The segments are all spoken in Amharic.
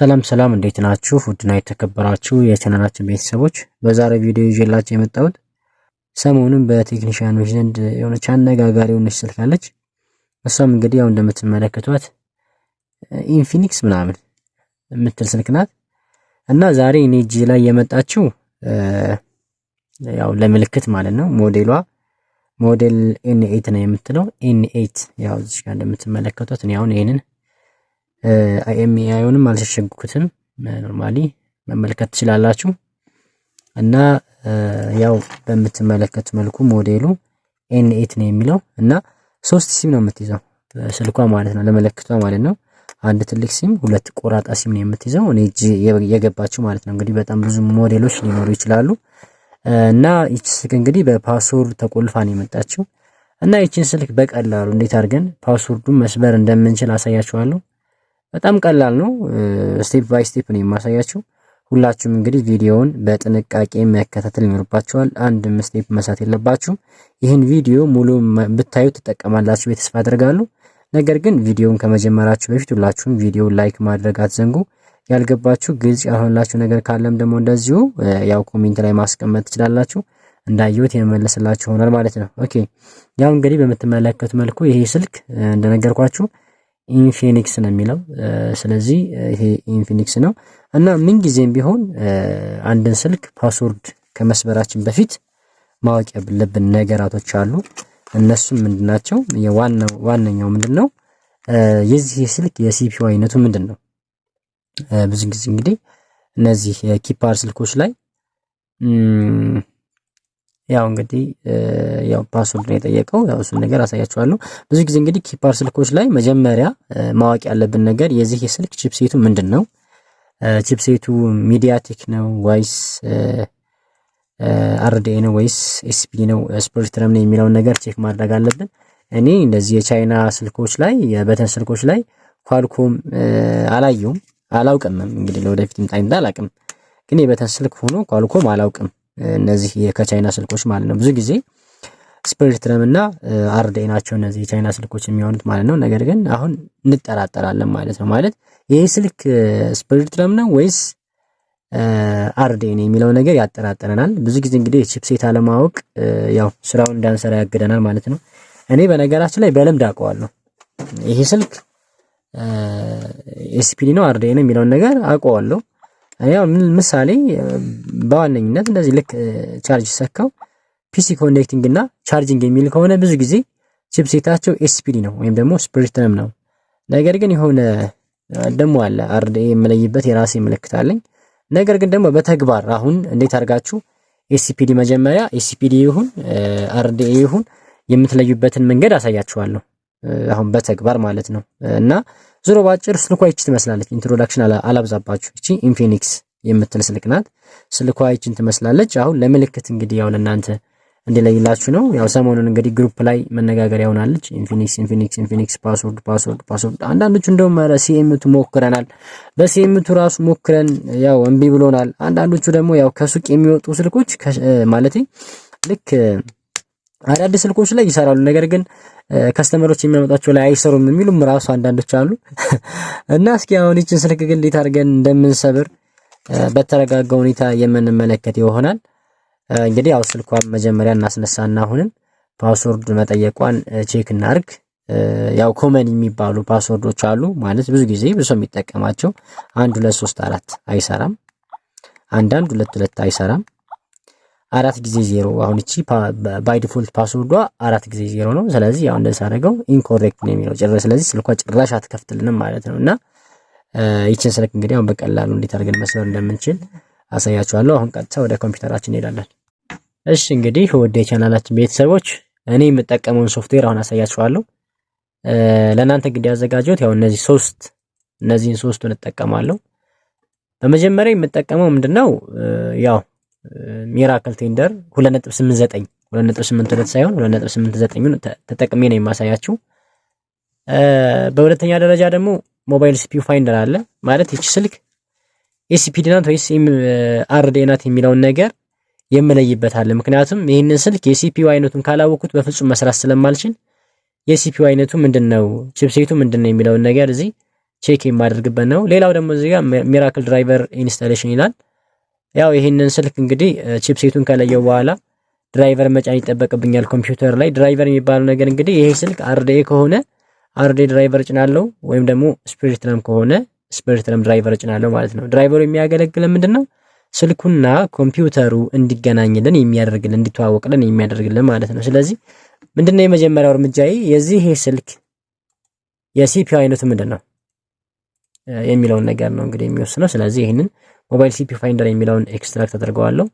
ሰላም ሰላም፣ እንዴት ናችሁ? ውድና የተከበራችሁ የቻናላችን ቤተሰቦች፣ በዛሬው ቪዲዮ ይዤላችሁ የመጣሁት ሰሞኑን በቴክኒሽያኖች ዘንድ የሆነች አነጋጋሪ የሆነች ስልክ አለች። እሷም እንግዲህ ያው እንደምትመለከቷት ኢንፊኒክስ ምናምን የምትል ስልክ ናት። እና ዛሬ እኔ እጅ ላይ የመጣችው ያው ለምልክት ማለት ነው። ሞዴሏ ሞዴል N8 ነው የምትለው። N8 ያው እዚህ ጋር እንደምትመለከቷት እኔ አሁን ይሄንን IMEI ኡንም አልሸሸግኩትም። Normally መመልከት ትችላላችሁ። እና ያው በምትመለከቱ መልኩ ሞዴሉ N8 ነው የሚለው እና ሶስት ሲም ነው የምትይዘው ስልኳ ማለት ነው፣ ለመለክቷ ማለት ነው። አንድ ትልቅ ሲም፣ ሁለት ቆራጣ ሲም ነው የምትይዘው እኔ እጅ የገባችው ማለት ነው። እንግዲህ በጣም ብዙ ሞዴሎች ሊኖሩ ይችላሉ። እና ይቺ ስልክ እንግዲህ በ password ተቆልፋ ነው የመጣችው። እና ይቺን ስልክ በቀላሉ እንዴት አድርገን password ኡን መስበር እንደምንችል አሳያችኋለሁ። በጣም ቀላል ነው። Step by step ነው የማሳያችሁ። ሁላችሁም እንግዲህ ቪዲዮውን በጥንቃቄ መከታተል ይኖርባችኋል። አንድም step መሳት የለባችሁም። ይህን ቪዲዮ ሙሉ ብታዩ ትጠቀማላችሁ ብዬ ተስፋ አደርጋለሁ። ነገር ግን ቪዲዮውን ከመጀመራችሁ በፊት ሁላችሁም ቪዲዮውን like ማድረግ አትዘንጉ። ያልገባችሁ፣ ግልጽ ያልሆነላችሁ ነገር ካለም ደግሞ እንደዚሁ ያው comment ላይ ማስቀመጥ ትችላላችሁ። እንዳየሁት የመመለስላችሁ ይሆናል ማለት ነው። Okay፣ ያው እንግዲህ በምትመለከቱ መልኩ ይሄ ስልክ እንደነገርኳችሁ ኢንፊኒክስ ነው የሚለው። ስለዚህ ይሄ ኢንፊኒክስ ነው። እና ምን ጊዜም ቢሆን አንድን ስልክ password ከመስበራችን በፊት ማወቅ ያለብን ነገራቶች አሉ። እነሱም ምንድናቸው? የዋናው ዋነኛው ምንድነው? የዚህ ስልክ የ CPU አይነቱ ምንድን ነው? ብዙ ጊዜ እንግዲህ እነዚህ የ keypad ስልኮች ላይ ያው እንግዲህ ያው password ነው የጠየቀው። ያው እሱን ነገር አሳያችኋለሁ። ብዙ ጊዜ እንግዲህ keypad ስልኮች ላይ መጀመሪያ ማወቅ ያለብን ነገር የዚህ የስልክ chipset ኡ ምንድን ነው? Chipset ኡ MediaTek ነው ወይስ RDA ነው ወይስ SPD ነው፣ Spreadtrum ነው የሚለውን ነገር check ማድረግ አለብን። እኔ እንደዚህ የቻይና ስልኮች ላይ፣ የ button ስልኮች ላይ Qualcomm አላየውም፣ አላውቅምም። እንግዲህ ለወደፊት ይምጣ ይምጣ አላውቅም፣ ግን የ button ስልክ ሆኖ Qualcomm አላውቅም። እነዚህ ከቻይና ስልኮች ማለት ነው። ብዙ ጊዜ Spreadtrum እና RDA ናቸው እነዚህ የቻይና ስልኮች የሚሆኑት ማለት ነው። ነገር ግን አሁን እንጠራጠራለን ማለት ነው። ማለት ይህ ስልክ Spreadtrum ነው ወይስ RDA ነው የሚለው ነገር ያጠራጥረናል። ብዙ ጊዜ እንግዲህ የ chipset አለማወቅ ያው ስራውን እንዳንሰራ ያግደናል ማለት ነው። እኔ በነገራችን ላይ በልምድ አውቀዋለሁ። ይሄ ስልክ SPD ነው RDA ነው የሚለውን ነገር አውቀዋለሁ። ያው ምሳሌ በዋነኝነት እንደዚህ ልክ charge ሰካው PC connecting እና charging የሚል ከሆነ ብዙ ጊዜ chipset ኣቸው SPD ነው ወይም ደግሞ Spreadtrum ነው። ነገር ግን የሆነ ደግሞ አለ፣ RDA የምለይበት የራሴ ምልክት አለኝ። ነገር ግን ደግሞ በተግባር አሁን እንዴት አድርጋችሁ SPD፣ መጀመሪያ SPD ይሁን RDA ይሁን የምትለዩበትን መንገድ አሳያችኋለሁ። አሁን በተግባር ማለት ነው። እና ዞሮ ባጭር ስልኳ ይቺ ትመስላለች። Introduction አላብዛባችሁ። ይቺ ኢንፊኒክስ የምትል ስልክ ናት። ስልኳ ይቺን ትመስላለች። አሁን ለምልክት እንግዲህ ያው ለእናንተ እንዲለይላችሁ ነው። ያው ሰሞኑን እንግዲህ group ላይ መነጋገሪያ ሆናለች። ኢንፊኒክስ፣ ኢንፊኒክስ፣ ኢንፊኒክስ፣ password፣ password፣ password። አንዳንዶቹ እንደውም ኧረ CM2 ሞክረናል፣ በ CM2 ራሱ ሞክረን ያው እምቢ ብሎናል። አንዳንዶቹ ደግሞ ያው ከሱቅ የሚወጡ ስልኮች ማለት ልክ አዳዲስ ስልኮች ላይ ይሰራሉ፣ ነገር ግን customer ኦች የሚያመጧቸው ላይ አይሰሩም የሚሉም ራሱ አንዳንዶች አሉ። እና እስኪ አሁን ይችን ስልክ ግን እንዴት አድርገን እንደምንሰብር በተረጋጋ ሁኔታ የምንመለከት ይሆናል። እንግዲህ ያው ስልኳን መጀመሪያ እናስነሳና አሁንም password መጠየቋን check እናርግ። ያው common የሚባሉ password ኦች አሉ፣ ማለት ብዙ ጊዜ ብዙ ሰው የሚጠቀማቸው። 1 2 3 4 አይሰራም። 1 1 2 2 አይሰራም። 4 ጊዜ 0፣ አሁን እቺ by default password ዷ 4 ጊዜ 0 ነው። ስለዚህ ያው እንደዚህ አደረገው incorrect ነው የሚለው ጭራሽ። ስለዚህ ስልኳ ጭራሽ አትከፍትልንም ማለት ነው። እና ይችን ስልክ እንግዲህ አሁን በቀላሉ እንዴት አድርገን መስበር እንደምንችል አሳያችኋለሁ። አሁን ቀጥታ ወደ ኮምፒውተራችን እንሄዳለን። እሺ፣ እንግዲህ ወደ የቻናላችን ቤተሰቦች፣ እኔ የምጠቀመውን ሶፍትዌር አሁን አሳያችኋለሁ። ለእናንተ እንግዲህ ያዘጋጀሁት ያው እነዚህን ሶስቱን እጠቀማለሁ። በመጀመሪያ የምጠቀመው ምንድነው? ያው Miracle Thunder 2.89፣ 2.82 ሳይሆን 2.89ን ተጠቅሜ ነው የማሳያችሁ። በሁለተኛ ደረጃ ደግሞ Mobile CPU Finder አለ። ማለት ይቺ ስልክ SPD ናት ወይስ RDA ናት የሚለውን ነገር የምለይበት አለ። ምክንያቱም ይህንን ስልክ የ CPU አይነቱን ካላወኩት በፍጹም መስራት ስለማልችል የ CPU አይነቱ ምንድን ነው፣ chipset ኡ ምንድን ነው የሚለውን ነገር እዚህ Check የማደርግበት ነው። ሌላው ደግሞ እዚህ ጋር Miracle driver installation ይላል። ያው ይህንን ስልክ እንግዲህ chipset ኡን ከለየው በኋላ driver መጫን ይጠበቅብኛል ኮምፒውተር ላይ። Driver የሚባለው ነገር እንግዲህ ይሄ ስልክ RDA ከሆነ RDA driver እጭናለሁ፣ ወይም ደግሞ Spreadtrum ከሆነ Spreadtrum driver እጭናለሁ ማለት ነው። Driver ኡ የሚያገለግለን ምንድን ነው? ስልኩና ኮምፒውተሩ እንዲገናኝልን የሚያደርግልን፣ እንዲተዋወቅልን የሚያደርግልን ማለት ነው። ስለዚህ ምንድነው የመጀመሪያው እርምጃዬ የዚህ ስልክ የ CPU አይነቱ ምንድን ነው የሚለውን ነገር ነው እንግዲህ የሚወስነው። ስለዚህ ይህንን mobile CPU finder የሚለውን extract አድርገዋለሁ።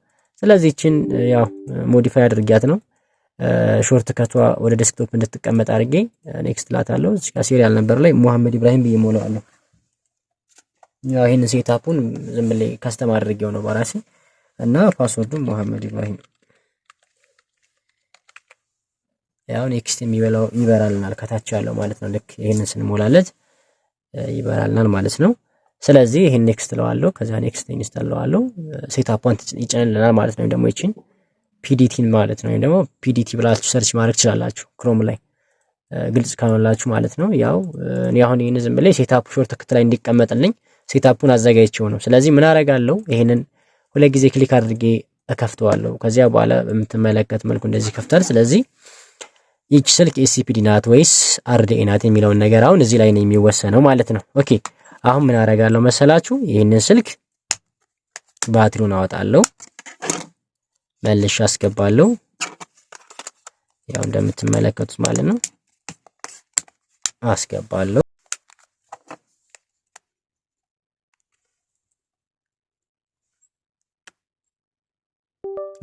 ስለዚህ ይችን ያው modify አድርጊያት ነው shortcut ኧ ወደ desktop እንድትቀመጥ አድርጌ next እላታለሁ። እዚህ ጋር serial number ላይ ሙሐመድ ኢብራሂም ብዬ ሞላዋለሁ። ያው ይህንን setup ኡን ዝም ብዬ custom አድርጌው ነው በራሴ፣ እና password ኡ ሙሐመድ ኢብራሂም። ያው next የሚበላው ይበራልናል ከታች ያለው ማለት ነው። ልክ ይህንን ስንሞላለት ይበራልናል ማለት ነው። ስለዚህ ይሄን next እለዋለሁ። ከዛ next install እለዋለሁ። Setup ኧን ይጭንልናል ማለት ነው። ወይም ደግሞ ይችን PDT ን ማለት ነው። ወይም ደግሞ PDT ብላችሁ search ማድረግ ትችላላችሁ Chrome ላይ ግልጽ ካልሆነላችሁ ማለት ነው። ያው እኔ አሁን ይህን ዝም ብዬ setup shortcut ላይ እንዲቀመጥልኝ setup ኡን አዘጋጅቼው ነው። ስለዚህ ምን አደርጋለሁ? ይሄንን ሁለት ጊዜ click አድርጌ እከፍተዋለሁ። ከዚያ በኋላ በምትመለከት መልኩ እንደዚህ ይከፍታል። ስለዚህ ይች ስልክ SPD ናት ወይስ RDA ናት የሚለውን ነገር አሁን እዚህ ላይ ነው የሚወሰነው ማለት ነው። Okay፣ አሁን ምን አደርጋለሁ መሰላችሁ? ይህንን ስልክ ባትሪውን አወጣለሁ፣ መልሼ አስገባለሁ። ያው እንደምትመለከቱት ማለት ነው፣ አስገባለሁ።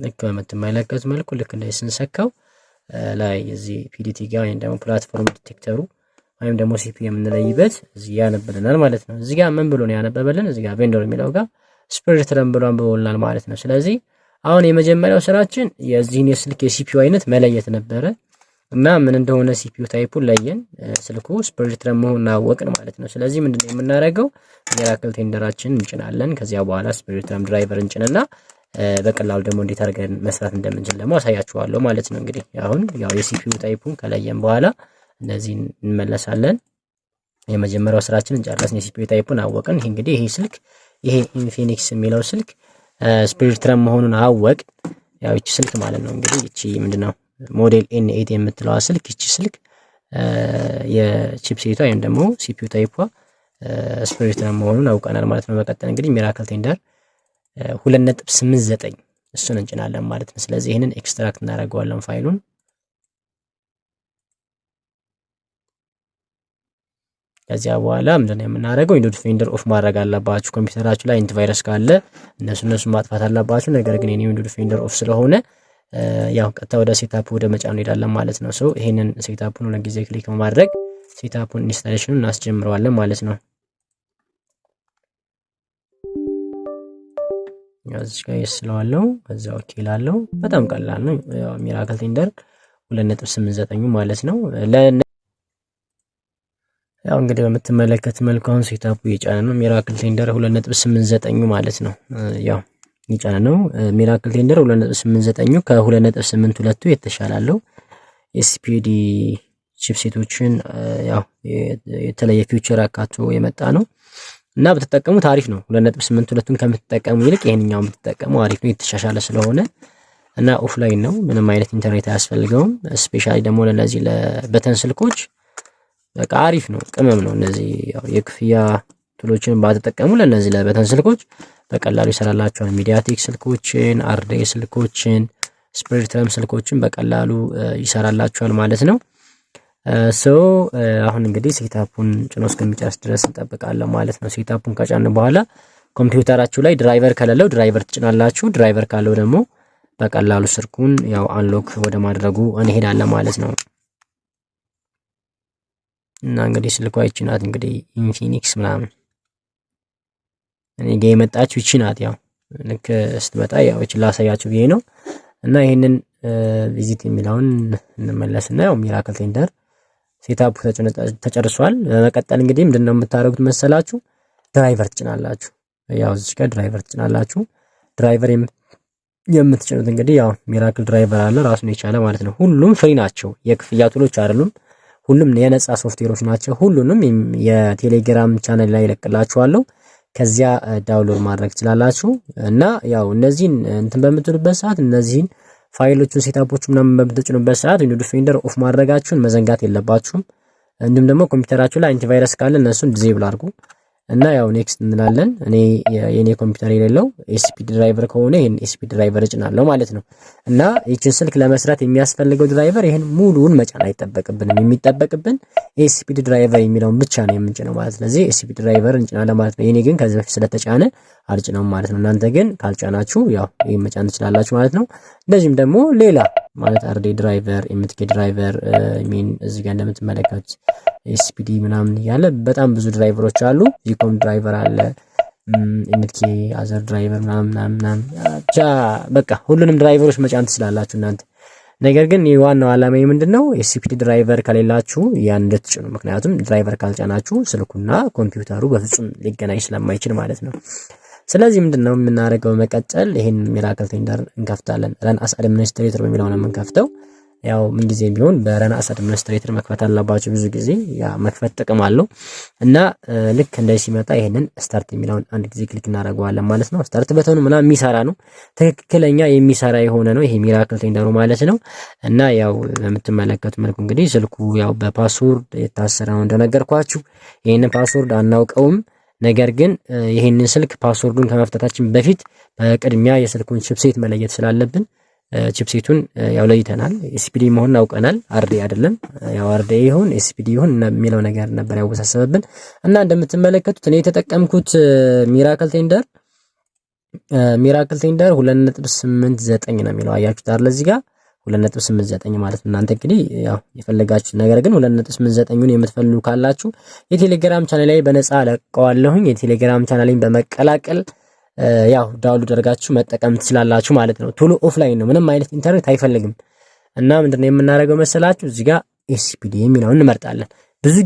ልክ በምትመለከቱት መልኩ ልክ እንደዚህ ስንሰካው ላይ እዚህ PDT ጋር ወይም ደግሞ platform detector ኡ ወይም ደግሞ CPU የምንለይበት እዚህ ያነብልናል ማለት ነው። እዚህ ጋር ምን ብሎ ነው ያነበበልን? እዚህ ጋር vendor የሚለው ጋር Spreadtrum ብሎ አንብቦልናል ማለት ነው። ስለዚህ አሁን የመጀመሪያው ስራችን የዚህን የስልክ የ CPU አይነት መለየት ነበረ እና ምን እንደሆነ CPU type ኡን ለየን። ስልኩ Spreadtrum መሆኑን አወቅን ማለት ነው። ስለዚህ ምንድነው የምናደርገው? Miracle Thunder ኣችን እንጭናለን። ከዚያ በኋላ Spreadtrum driver እንጭንና በቀላሉ ደግሞ እንዴት አድርገን መስራት እንደምንችል ደግሞ አሳያችኋለሁ ማለት ነው። እንግዲህ አሁን ያው የ CPU type ኡን ከለየን በኋላ እነዚህን እንመለሳለን። የመጀመሪያው ስራችንን ጨረስን። የ CPU type ኡን አወቅን። ይሄ እንግዲህ ይሄ ስልክ፣ ይሄ Infinix የሚለው ስልክ Spreadtrum መሆኑን አወቅ። ያው ይቺ ስልክ ማለት ነው፣ እንግዲህ ይቺ ምንድነው ሞዴል N8 የምትለዋ ስልክ፣ ይቺ ስልክ የ chipset ኧ ወይም ደግሞ CPU type ኧ Spreadtrum መሆኑን አውቀናል ማለት ነው። በቀጠል እንግዲህ Miracle Thunder 2.89 እሱን እንጭናለን ማለት ነው። ስለዚህ ይህንን extract እናደርገዋለን ፋይሉን። ከዚያ በኋላ ምንድነው የምናደርገው? Windows Defender off ማድረግ አለባችሁ። ኮምፒውተራችሁ ላይ antivirus ካለ እነሱ ማጥፋት አለባችሁ። ነገር ግን የኔ Windows Defender off ስለሆነ ያው ቀጥታ ወደ setup ወደ መጫን እንሄዳለን ማለት ነው። So ይሄንን setup ኡን ሁለት ጊዜ click በማድረግ setup ኡን installation ኡን እናስጀምረዋለን ማለት ነው። ያው እዚህ ጋር yes እለዋለሁ፣ ከዛ okay እላለሁ። በጣም ቀላል ነው። ያው Miracle Thunder 2.89 ማለት ነው። ያው እንግዲህ በምትመለከት መልኩ አሁን setup ኡ እየጫነ ነው። Miracle Thunder 2.89 ማለት ነው። ያው እየጫነ ነው። Miracle Thunder 2.89 ከ2.82 የተሻላለው SPD chipset ኦችን ያው የተለየ feature አካቶ የመጣ ነው እና ብትጠቀሙት አሪፍ ነው። 2.82ቱን ከምትጠቀሙ ይልቅ ይሄንኛውን ብትጠቀሙ አሪፍ ነው፣ የተሻሻለ ስለሆነ እና offline ነው። ምንም አይነት ኢንተርኔት አያስፈልገውም። Specially ደግሞ ለነዚህ ለ button ስልኮች በቃ አሪፍ ነው፣ ቅመም ነው። እነዚህ ያው የክፍያ tool ኦችን ባትጠቀሙ ለነዚህ ለ button ስልኮች በቀላሉ ይሰራላቸዋል። MediaTek ስልኮችን፣ RDA ስልኮችን፣ Spreadtrum ስልኮችን በቀላሉ ይሰራላቸዋል ማለት ነው። So አሁን እንግዲህ setup ኡን ጭኖ እስከሚጨርስ ድረስ እንጠብቃለን ማለት ነው። Setup ኡን ከጫን በኋላ ኮምፒውተራችሁ ላይ driver ከሌለው driver ትጭናላችሁ። Driver ካለው ደግሞ በቀላሉ ስልኩን ያው unlock ወደ ማድረጉ እንሄዳለን ማለት ነው። እና እንግዲህ ስልኳ ይቺ ናት፣ እንግዲህ Infinix ምናምን እኔ ጋ የመጣችው ይቺ ናት። ያው ልክ ስትመጣ ያው ይቺ ላሳያችሁ ብዬ ነው። እና ይሄንን visit የሚለውን እንመለስና ያው Miracle Thunder setup ኡ ተጨርሷል። በመቀጠል እንግዲህ ምንድነው የምታደርጉት መሰላችሁ? Driver ትጭናላችሁ። ያው እዚህ ጋር driver ትጭናላችሁ። Driver የምትጭኑት እንግዲህ ያው Miracle driver አለ ራሱን የቻለ ማለት ነው። ሁሉም free ናቸው፣ የክፍያ tool ኦች አይደሉም። ሁሉም የነፃ ሶፍትዌሮች ናቸው። ሁሉንም የቴሌግራም ቻናል ላይ እለቅላችኋለሁ። ከዚያ download ማድረግ ትችላላችሁ። እና ያው እነዚህን እንትን በምትሉበት ሰዓት፣ እነዚህን ፋይሎቹን፣ setup ኦች ምናምን በምትጭኑበት ሰዓት Windows Defender off ማድረጋችሁን መዘንጋት የለባችሁም። እንዲሁም ደግሞ ኮምፒውተራችሁ ላይ antivirus ካለ እነሱን disable አድርጉ። እና ያው next እንላለን። እኔ የኔ ኮምፒውተር የሌለው SPD driver ከሆነ ይሄን SPD driver እጭናለሁ ማለት ነው። እና ይችን ስልክ ለመስራት የሚያስፈልገው driver ይሄን ሙሉውን መጫን አይጠበቅብንም። የሚጠበቅብን SPD driver የሚለውን ብቻ ነው የምንጭነው ማለት። ስለዚህ SPD driver እንጭናለን ማለት ነው። የኔ ግን ከዚህ በፊት ስለተጫነ አልጭነውም ማለት ነው። እናንተ ግን ካልጫናችሁ ያው ይሄን መጫን ትችላላችሁ ማለት ነው። እንደዚህም ደግሞ ሌላ ማለት RD driver፣ MTK driver ሚን እዚህ ጋር እንደምትመለከቱት SPD ምናምን እያለ በጣም ብዙ driver ኦች አሉ። ዚኮም driver አለ፣ MTK other driver ምናምን ምናምን፣ ብቻ በቃ ሁሉንም driver ኦች መጫን ትችላላችሁ እናንተ። ነገር ግን ዋናው ዓላማ ምንድነው? SPD driver ከሌላችሁ ያን እንድትጭኑ። ምክንያቱም driver ካልጫናችሁ ስልኩና ኮምፒውተሩ በፍጹም ሊገናኝ ስለማይችል ማለት ነው። ስለዚህ ምንድነው የምናደርገው? በመቀጠል ይሄን Miracle Thunder እንከፍታለን። Run as administrator በሚለው ነው የምንከፍተው። ያው ምንጊዜም ቢሆን በ run as administrator መክፈት አለባችሁ። ብዙ ጊዜ ያ መክፈት ጥቅም አለው። እና ልክ እንደዚህ ሲመጣ ይሄንን start የሚለውን አንድ ጊዜ click እናደርገዋለን ማለት ነው። Start button ኑ ምናምን የሚሰራ ነው። ትክክለኛ የሚሰራ የሆነ ነው ይሄ Miracle Thunder ኡ ማለት ነው። እና ያው በምትመለከቱ መልኩ እንግዲህ ስልኩ ያው በ password የታሰረ ነው እንደነገርኳችሁ። ይሄንን password አናውቀውም። ነገር ግን ይሄንን ስልክ password ኡን ከመፍታታችን በፊት በቅድሚያ የስልኩን chipset መለየት ስላለብን chipset ኡን ያው ለይተናል። SPD መሆኑን አውቀናል። RD አይደለም። ያው RD ይሁን SPD ይሁን የሚለው ነገር ነበር ያወሳሰበብን። እና እንደምትመለከቱት እኔ የተጠቀምኩት Miracle Thunder 2.89 ነው የሚለው፣ አያችሁት አይደል? እዚህ ጋር 2.89 ማለት ነው። እናንተ እንግዲህ ያው የፈለጋችሁት፣ ነገር ግን 2.89ን የምትፈልጉ ካላችሁ የቴሌግራም ቻናል ላይ በነፃ ለቀዋለሁኝ። የቴሌግራም ቻናሌን በመቀላቀል ያው download አድርጋችሁ መጠቀም ትችላላችሁ ማለት ነው። ቶሎ offline ነው፣ ምንም አይነት ኢንተርኔት አይፈልግም። እና ምንድነው የምናደርገው መሰላችሁ? እዚህ ጋር SPD የሚለውን እንመርጣለን። ብዙ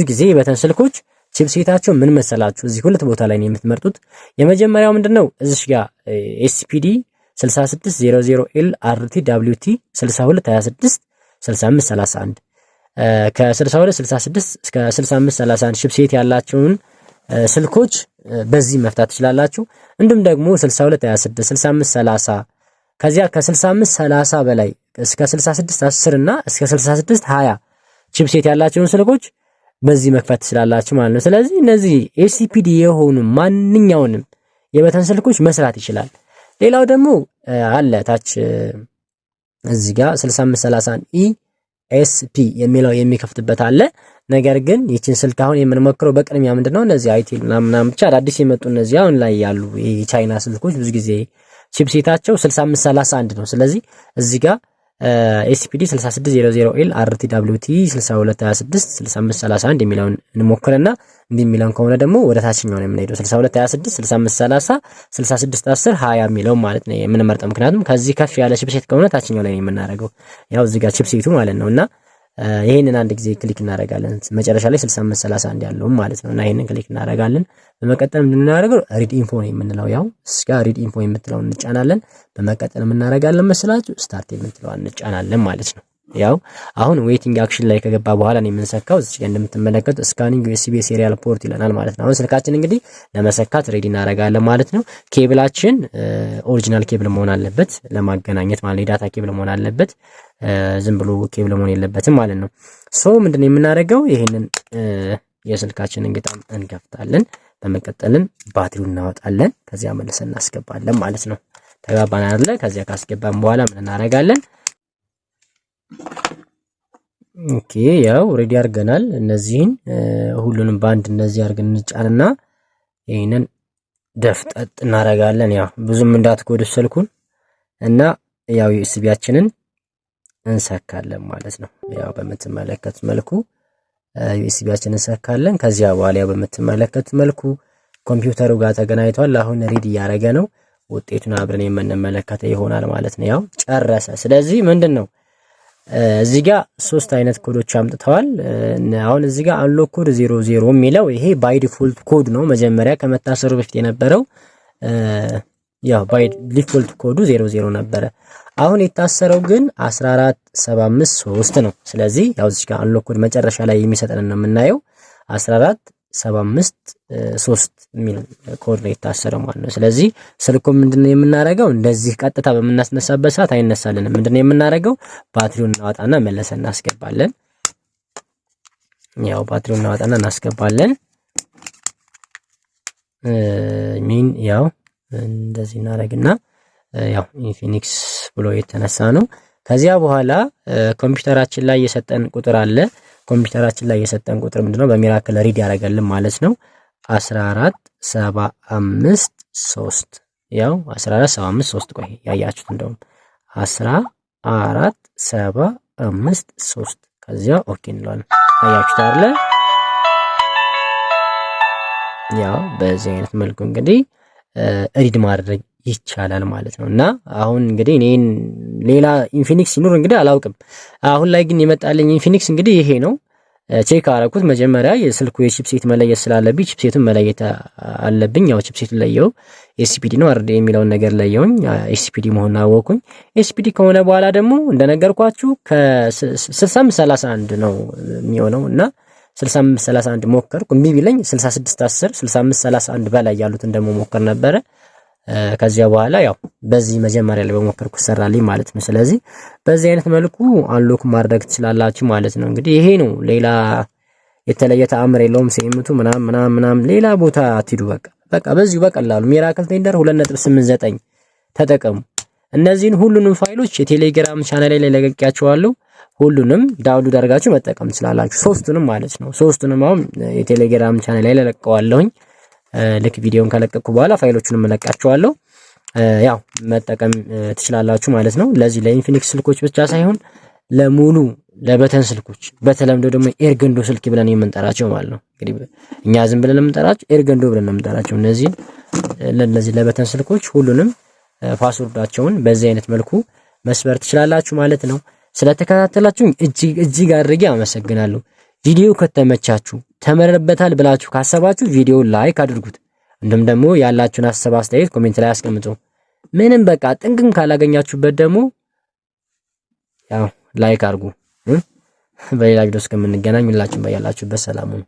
ጊዜ የ button ስልኮች chipset ኣቸው ምን መሰላችሁ? እዚህ ሁለት ቦታ ላይ ነው የምትመርጡት። የመጀመሪያው ምንድነው? እዚህ ጋር SPD 6600 L RT WT 6226 6531፣ ከ6266 እስከ 6531 chipset ያላቸውን ስልኮች በዚህ መፍታት ትችላላችሁ። እንዲሁም ደግሞ 6226፣ 6530፣ ከዚያ ከ6530 በላይ እስከ 6610 እና እስከ 6620 chipset ያላቸውን ስልኮች በዚህ መክፈት ትችላላችሁ ማለት ነው። ስለዚህ እነዚህ SPD የሆኑ ማንኛውንም የ button ስልኮች መስራት ይችላል። ሌላው ደግሞ አለ ታች እዚህ ጋር 6531 E SP የሚለው የሚከፍትበት አለ። ነገር ግን ይችን ስልክ አሁን የምንሞክረው በቅድሚያ ምንድነው እነዚህ itel ምናምን ብቻ አዳዲስ የመጡ እነዚህ አሁን ላይ ያሉ የቻይና ስልኮች ብዙ ጊዜ chipset ኣቸው 6531 ነው። ስለዚህ እዚህ ጋር SPD 6600 L RT WT 6226 6531 የሚለውን እንሞክርና እንዲህ የሚለውን ከሆነ ደግሞ ወደ ታችኛው ነው የምንሄደው፣ 6226፣ 6530፣ 6610፣ 20 የሚለውን ማለት ነው የምንመርጠው። ምክንያቱም ከዚህ ከፍ ያለ chipset ከሆነ ታችኛው ላይ ነው የምናደርገው። ያው እዚህ ጋር chipset ኡ ማለት ነው። እና ይሄንን አንድ ጊዜ click እናደርጋለን። መጨረሻ ላይ 6531 ያለውን ማለት ነው። እና ይሄንን click እናደርጋለን። በመቀጠል የምናደርገው read info ነው የምንለው። ያው እስጋ read info የምትለውን እንጫናለን። በመቀጠል የምናደርጋለን መስላችሁ start የምትለዋን እንጫናለን ማለት ነው። ያው አሁን waiting action ላይ ከገባ በኋላ ነው የምንሰካው። እዚህ ጋር እንደምትመለከቱት scanning USB serial port ይለናል ማለት ነው። አሁን ስልካችን እንግዲህ ለመሰካት ready እናደርጋለን ማለት ነው። Cable ኣችን original cable መሆን አለበት ለማገናኘት ማለት የ data cable መሆን አለበት። ዝም ብሎ ኬብል መሆን የለበትም ማለት ነው። So ምንድነው የምናደርገው? ይሄንን የስልካችንን ግጣም እንከፍታለን። በመቀጠልም ባትሪውን እናወጣለን። ከዚያ መልሰን እናስገባለን ማለት ነው። ተግባባን አይደለ? ከዚያ ካስገባን በኋላ ምን እናደርጋለን? Okay፣ ያው ready አድርገናል። እነዚህን ሁሉንም በአንድ እነዚህ አድርገን እንጫንና ይህንን ደፍጠጥ እናደርጋለን። ያው ብዙም እንዳትጎዱት ስልኩን። እና ያው USB ያችንን እንሰካለን ማለት ነው። ያው በምትመለከቱት መልኩ USB ያችንን እንሰካለን። ከዚያ በኋላ ያው በምትመለከቱት መልኩ ኮምፒውተሩ ጋር ተገናኝቷል። አሁን read እያደረገ ነው። ውጤቱን አብረን የምንመለከተው ይሆናል ማለት ነው። ያው ጨረሰ። ስለዚህ ምንድን ነው እዚህ ጋር ሶስት አይነት ኮዶች አምጥተዋል። አሁን እዚህ ጋር unlock code 00 የሚለው ይሄ by default code ነው። መጀመሪያ ከመታሰሩ በፊት የነበረው ያው by default ኮዱ 00 ነበረ። አሁን የታሰረው ግን 14753 ነው። ስለዚህ ያው እዚህ ጋር unlock code መጨረሻ ላይ የሚሰጠን ነው የምናየው፣ 14753 የሚል ኮድ ነው የታሰረው ማለት ነው። ስለዚህ ስልኩ ምንድነው የምናደርገው? እንደዚህ ቀጥታ በምናስነሳበት ሰዓት አይነሳልንም። ምንድነው የምናደርገው? ባትሪውን እናወጣና መለሰን እናስገባለን። ያው ባትሪውን እናወጣና እናስገባለን። ሚን ያው እንደዚህ እናደርግና ያው ኢንፊኒክስ ብሎ የተነሳ ነው። ከዚያ በኋላ ኮምፒውተራችን ላይ የሰጠን ቁጥር አለ። ኮምፒውተራችን ላይ የሰጠን ቁጥር ምንድነው? በ Miracle read ያደርጋልን ማለት ነው። 14 75 3፣ ያው 14 75 3፣ ቆይ ያያችሁት እንደውም 14 75 3፣ ከዚያ okay እንለዋለን። አያችሁት አይደለ? ያው በዚህ አይነት መልኩ እንግዲህ read ማድረግ ይቻላል ማለት ነው። እና አሁን እንግዲህ እኔን ሌላ ኢንፊኒክስ ሲኖር እንግዲህ አላውቅም። አሁን ላይ ግን የመጣልኝ ኢንፊኒክስ እንግዲህ ይሄ ነው። Check አረኩት። መጀመሪያ የስልኩ የ chipset መለየት ስላለብኝ chipset ኡን መለየት አለብኝ። ያው chipset ኡን ለየው፣ SPD ነው RD የሚለውን ነገር ለየውኝ። SPD መሆኑን አወኩኝ። SPD ከሆነ በኋላ ደግሞ እንደነገርኳችሁ ከ6531 ነው የሚሆነው እና 6531 ሞከርኩ። እምቢ ቢለኝ 6610፣ 6531 በላይ ያሉትን ደግሞ ሞከር ነበረ። ከዚያ በኋላ ያው በዚህ መጀመሪያ ላይ በሞከርኩ ሰራልኝ ማለት ነው። ስለዚህ በዚህ አይነት መልኩ unlock ማድረግ ትችላላችሁ ማለት ነው። እንግዲህ ይሄ ነው፣ ሌላ የተለየ ተአምር የለውም። ሴምቱ ምናምን ምናምን ምናምን ሌላ ቦታ አትሂዱ። በቃ በቃ በዚሁ በቀላሉ Miracle Thunder 2.89 ተጠቀሙ። እነዚህን ሁሉንም ፋይሎች የቴሌግራም ቻናል ላይ ለቅቄያቸዋለሁ። ሁሉንም download አድርጋችሁ መጠቀም ትችላላችሁ። ሶስቱንም ማለት ነው። ሶስቱንም አሁን የቴሌግራም ቻናል ላይ ለቀዋለሁኝ። ልክ ቪዲዮን ከለቀቅኩ በኋላ ፋይሎቹንም እለቃቸዋለሁ። ያው መጠቀም ትችላላችሁ ማለት ነው። ለዚህ ለኢንፊኒክስ ስልኮች ብቻ ሳይሆን ለሙሉ ለ button ስልኮች፣ በተለምዶ ደግሞ ኤርገንዶ ስልክ ብለን የምንጠራቸው ማለት ነው። እንግዲህ እኛ ዝም ብለን የምንጠራቸው ኤርገንዶ ብለን ነው የምንጠራቸው። እነዚህ ለነዚህ ለ button ስልኮች ሁሉንም password ኣቸውን በዚህ አይነት መልኩ መስበር ትችላላችሁ ማለት ነው። ስለተከታተላችሁኝ እጅግ እጅግ አድርጌ አመሰግናለሁ። ቪዲዮ ከተመቻችሁ፣ ተምረንበታል ብላችሁ ካሰባችሁ ቪዲዮ like አድርጉት። እንዲሁም ደግሞ ያላችሁን ሀሳብ አስተያየት comment ላይ አስቀምጡ። ምንም በቃ ጥንቅም ካላገኛችሁበት ደግሞ ያው like አድርጉ። በሌላ ቪዲዮ እስከምንገናኝ ሁላችሁም በያላችሁበት ሰላም ሁኑ።